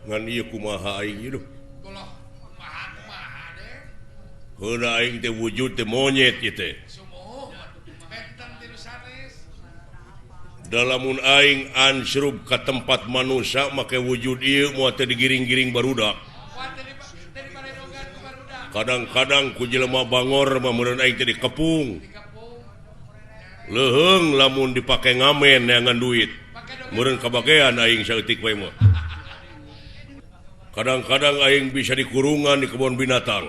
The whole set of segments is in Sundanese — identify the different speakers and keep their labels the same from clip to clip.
Speaker 1: Ngan ieu kumaha aing ieu duh. Heula aing teh wujud teh monyet ieu teh. Dalamun aing ansrub ka tempat manusia make wujud ieu moal teh digiring-giring barudak. Kadang-kadang ku jelema bangor mah meureun aing teh dikepung. Leuheung lamun dipake ngamen neangan duit. Meureun kabagean aing saeutik we mah. Kadang-kadang aing bisa dikurungan di kebun binatang.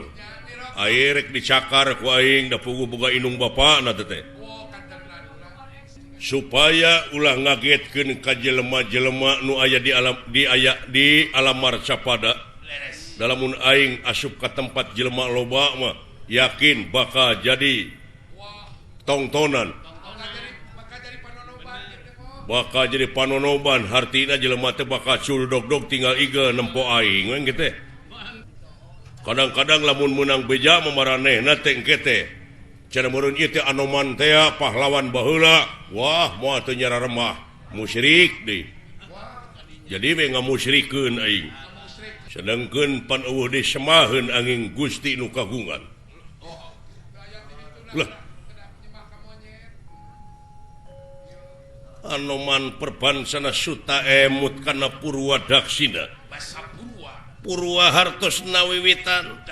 Speaker 1: Aing rek dicakar ku aing da puguh boga indung bapana teh. Supaya ulah ngagetkeun ka jelema-jelema nu aya di alam di aya di alam marcapada. Dalamun aing asup ka tempat jelema loba mah yakin bakal jadi tongtonan. Bakal jadi panonoban hartina jelema teh bakal cul dog-dog tinggal igel nempo aing we kitu teh. Kadang-kadang lamun meunang beja mah maranehna teh engke teh. Cenah meureun ieu teh Anoman teh pahlawan baheula. Wah, moal teu nyararemah, musyrik deui. Jadi we ngamusyrikeun aing. Sedengkeun pan eueuh disemaheun angin Gusti nu kagungan. Lah Anoman perbansana suta emut kana Purwa Daksina. Purwa hartos nawiwitan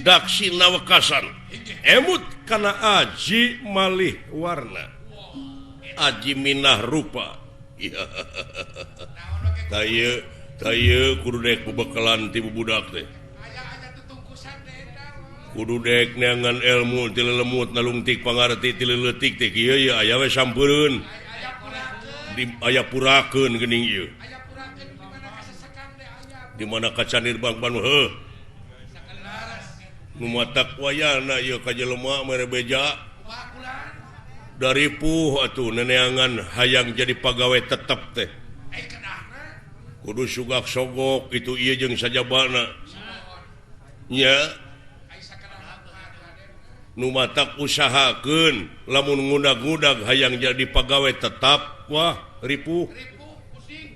Speaker 1: Daksina wekasan. Emut kana aji malih warna. Aji minah rupa. Tah kudu dek bebekalan ti bubudak teh. Kudu dek neangan ilmu ti lelemut nalungtik pangarti ti leutik teh kieu ye aya we sampeureun. Di aya purakeun geuning ieu. Di mana kacanir bang-bang heuh. Nu matak wayana ieu ka jelema mere beja. Daripuh atuh neneangan hayang jadi pagawe tetep teh. Kudu sugak sogok itu ieu jeung sajabana. Nya nu matak usahakeun lamun ngudag-ngudag hayang jadi pagawe tetap wah ripuh.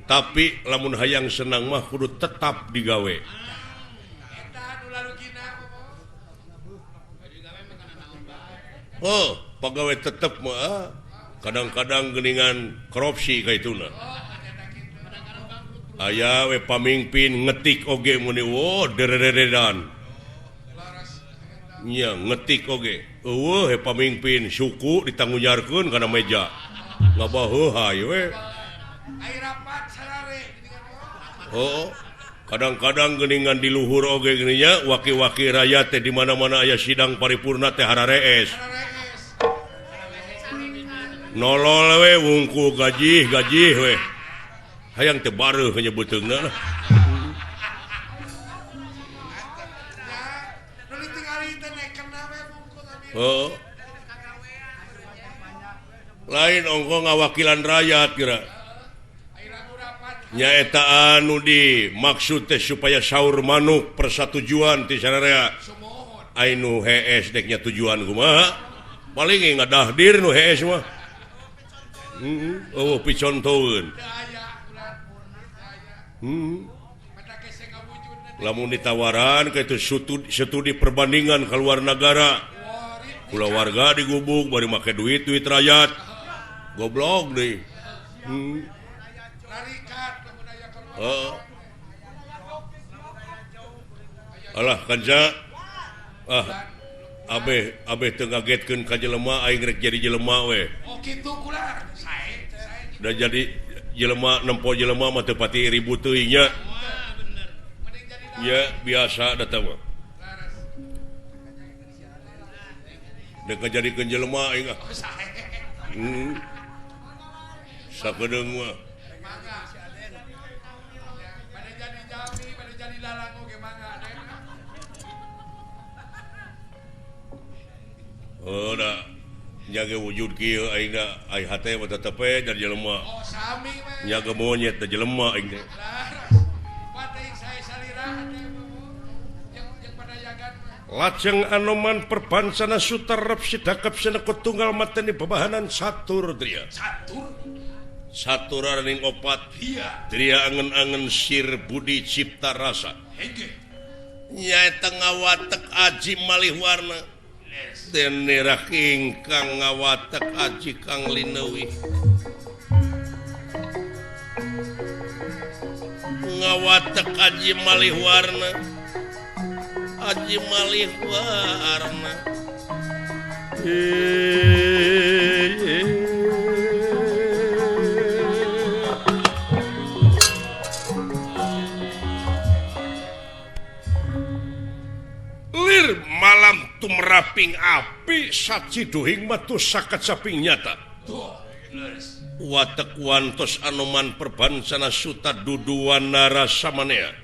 Speaker 1: Tapi lamun hayang senang mah kudu tetap digawe. Oh, pagawe tetep mah kadang-kadang geuningan korupsi kaituna. Aya we pamimpin ngetik oge muni wo derederedan. Nya ngetik oge. Eueuh he pamimpin suku ditanggunyarkeun kana meja. Ngabaheuhay we. Oh, kadang-kadang geuningan di luhur oge geuning waki-waki rakyat teh di mana-mana aya sidang paripurna teh hararees. Nolol we wungkul gaji-gaji we. Hayang teu bareuh nyebutkeunna lah. Oh. Lain ongko ngawakilan rakyat kira. Nyaeta anu di maksud teh supaya saur manuk persatujuan ti sararea. Ai nu hees dek nya tujuan kumaha? Paling ngadahdir nu hees mah. Oh, picontoeun. Lamun ditawaran ka itu studi perbandingan ka luar nagara. Kulawarga digubuk bari make duit duit rakyat. Goblok deui. Oh. Alah kanca. Ah, abeh abeh teu ngagetkeun ka jelema aing rek jadi jelema we.
Speaker 2: Oh kitu kula. Sae.
Speaker 1: Da jadi jelema nempo jelema mah teu pati ribut teuing nya. Ya biasa da teh mah. Dek ngajadikeun jelema aing ah. Sakedeung mah. Oh, da nyaga wujud kieu aing da ai hate mah tetep we dari jelema.
Speaker 2: Oh, sami we.
Speaker 1: Nyaga monyet da jelema aing teh. Lajeng Anoman perbansana sutarep sidakep sinekut tunggal mateni bebahanan satur tria.
Speaker 2: Satur.
Speaker 1: Saturaning opat tria angen-angen sir budi cipta rasa nyaeta ngawatek aji malih warna dene ingkang ngawatek aji kang lineuwih ngawatek aji malih warna aji malih warna lir malam tumraping api saciduhing matu sakecaping nyata watek wantos anoman perbancana suta duduwana rasamanea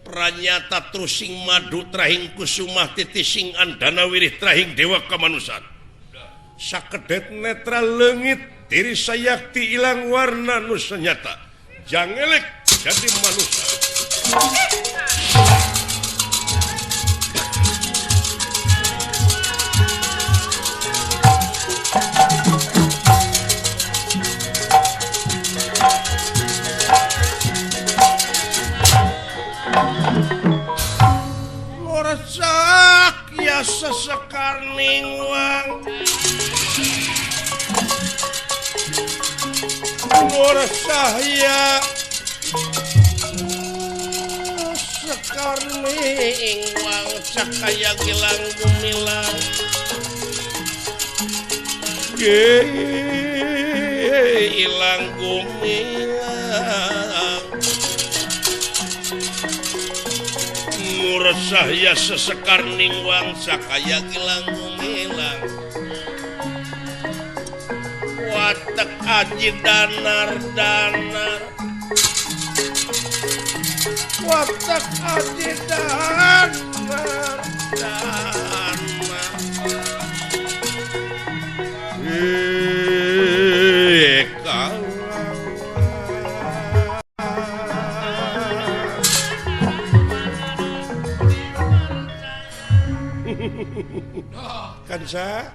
Speaker 1: pranyata trusing madu trahing kusumah titising andana wirih trahing dewa kamanusan sakedet netra leungit diri sayakti ilang warna nu senyata jangelek jadi manusia. Ngorsak ya sesekar ningwang ngorsak ya sekar ningwang cakaya gilang gumilang ilang gumilang nguresah ya sesekar ningwang sakaya gilang gumilang watek aji danar danar watek aji danar danar Kansa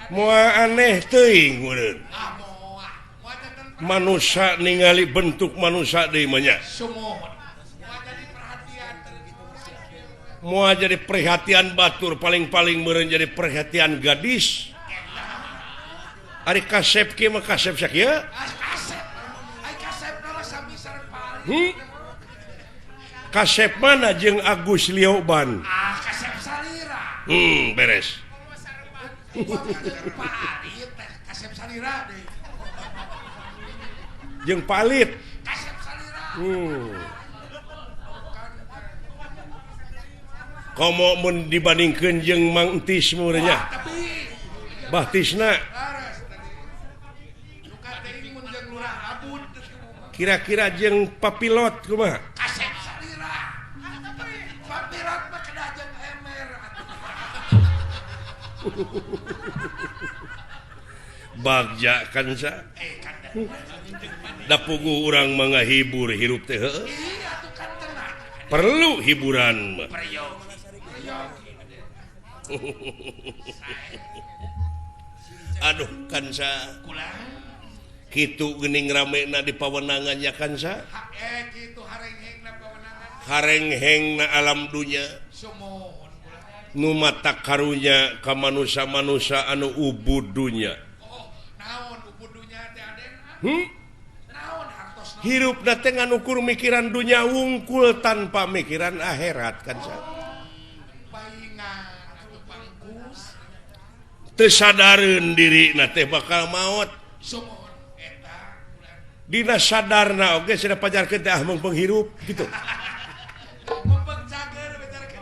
Speaker 1: moal aneh teuing meureun manusa ningali bentuk manusa deui mah nya moal jadi perhatian batur paling-paling meureun jadi perhatian gadis. Ari kasep kieu mah kasep sakieu kasep mana jeung Agus Lioban beres. Jeung Palit. Komo mun dibandingkeun jeung Mang Entis meureun nya. Bahtisna. Kira-kira jeung Papilot kumaha? Bagja kan sa da puguh urang mah ngahibur hirup teh heueuh perlu hiburan mah. Aduh kansa kitu geuning ramena di pawenangan nya kansa harenghengna alam dunya nu mata karunya ka manusa-manusa anu ubud dunya. Hirup teh ngan ukur mikiran dunya wungkul tanpa mikiran akhirat kan sa. Teu sadareun dirina teh bakal maot. Dina sadarna oge cenah pajarkeun teh ah mung penghirup gitu.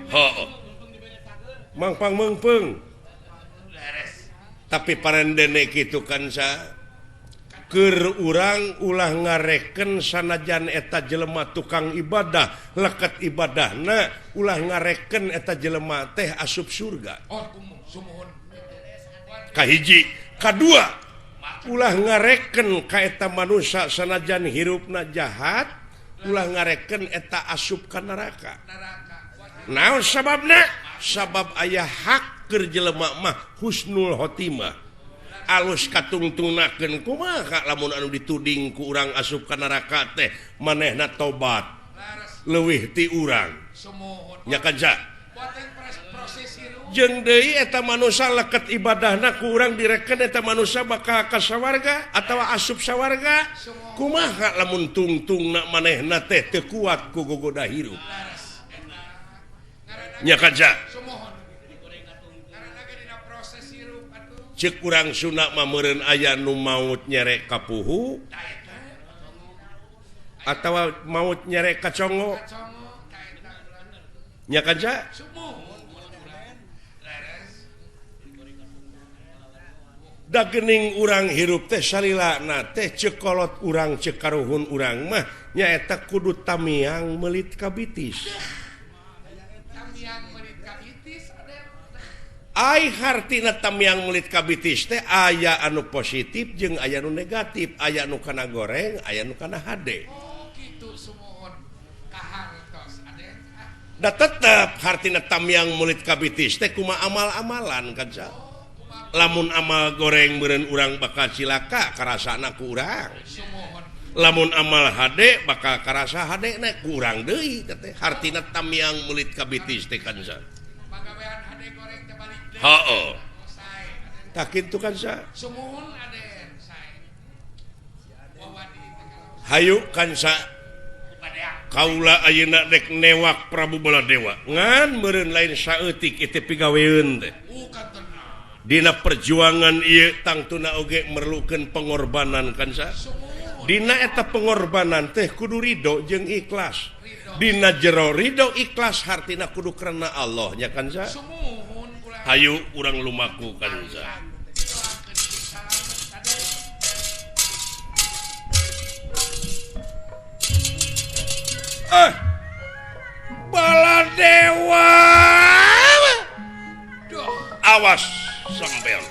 Speaker 1: Heuh. Mangpang meungpeung. Tapi parendene kitu kan sa. Keur urang ulah ngareken sanajan eta jelema tukang ibadah leket ibadahna ulah ngareken eta jelema teh asup surga. Kahiji, kadua ulah ngareken ka eta manusa sanajan hirupna jahat ulah ngareken eta asup ka neraka. Naon sababna? Sabab aya hak keur jelema mah husnul khotimah. Alus katungtungnakeun kumaha lamun anu dituding ku urang asup ka neraka teh manehna tobat leuwih ti urang. Nya kan sa? Jeung deui eta manusia leket ibadahna ku urang direken eta manusia bakal ka sawarga atawa asup sawarga. Kumaha lamun tungtungna manehna teh teu kuat ku gogoda hirup. Nya kan sa? Ceuk urang Sunda mah meureun aya nu maut nyerek ka puhu atawa maut nyerek ka congo. Nya kan sa? Da geuning urang hirup teh salilana teh ceuk kolot urang ceuk karuhun urang mah nyaeta kudu tamiang meulit ka bitis. Ai hartina tamiang meulit ka bitis teh aya anu positif jeung aya anu negatif, aya anu kana goreng, aya anu kana hade.
Speaker 2: Oh kitu sumuhun kahartos aden.
Speaker 1: Da tetep hartina tamiang meulit ka bitis teh kumaha amal-amalan kan sa. Lamun amal goreng meureun urang bakal cilaka karasana ku urang. Lamun amal hade bakal karasa hade na ku urang deui teh hartina tamiang meulit ka bitis teh kan sa. Heeh. Tak kitu kan sa?
Speaker 2: Sumuhun aden sae.
Speaker 1: Hayu kan sa. Kaula ayeuna dek newak Prabu Baladewa. Ngan meureun lain saeutik ieu pigaweun teh. Dina perjuangan ieu tangtuna oge merlukeun pengorbanan kan sa. Dina eta pengorbanan teh kudu ridho jeung ikhlas. Dina jero ridho ikhlas hartina kudu karena Allah nya kan sa. Hayu urang lumaku kan sa. Baladewa. Awas sampean.